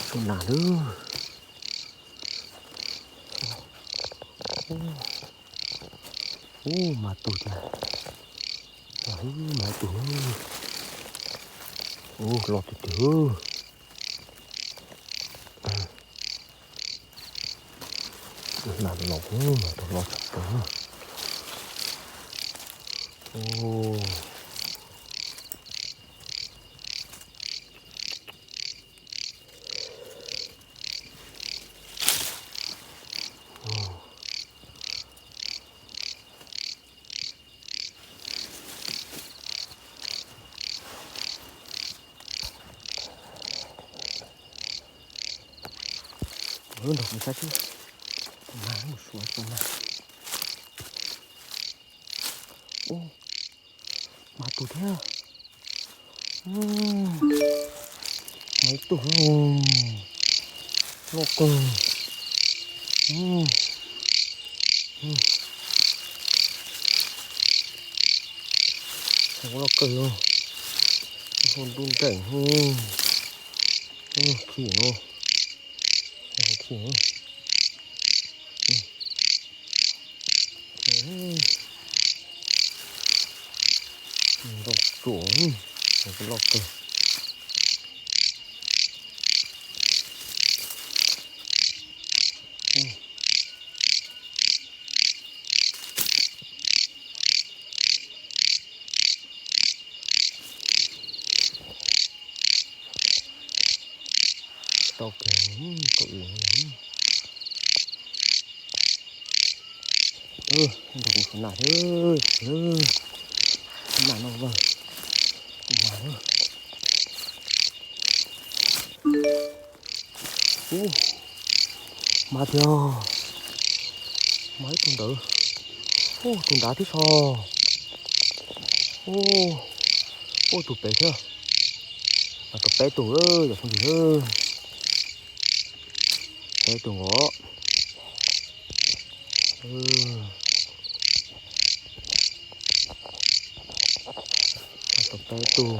Tus nas lawm. Ub, mas tus tiag. Mas tus. Ub, loj tiag tiag. Nas los, tus loj tshaj plaws. Ub. Nrog kuv saib seb, tus mas mus suav tus mas. Ub, mas tus thiab. Mas ib tug loj kawg. Mas loj kawg, hu nruj nreem, khim no, khim. Nroo tsuam, loj kawg. Tau kiag, tau ib. Nrog kuv suav nas thiab, nas no vawg, kuv mas. Ub, mas tiag, mas ib tug ntawd. Ub, tus nrad thiab so. Ub, ub, tus pem thiab. Mas tau peb tug, yog phooj ywg, peb tug nkaus. Tau peb tug.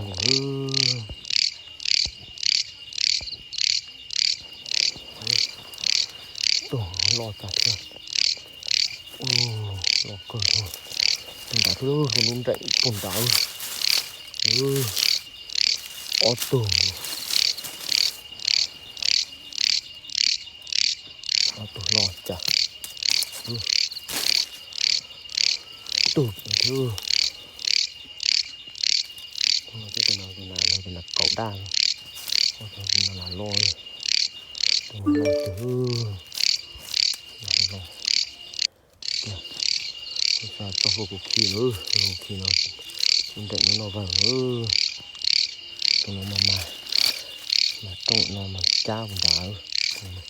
Tug loj tas thiab. Loj kawg. Tus nrad thiab, hu nruj nreem tus nrad. Ob tug. Ob tug loj cas. Tug thiab. Tus no thiab tus no, tus nas, tus nas kaum daj. Tus no nas loj, tus no loj tiag. Nas loj. Txog hlua kuv khi lawm, kuv khi no, kuv nreem no no vawg lawm. Tus no mas mas, mas rooj no mas cab kuv nrad.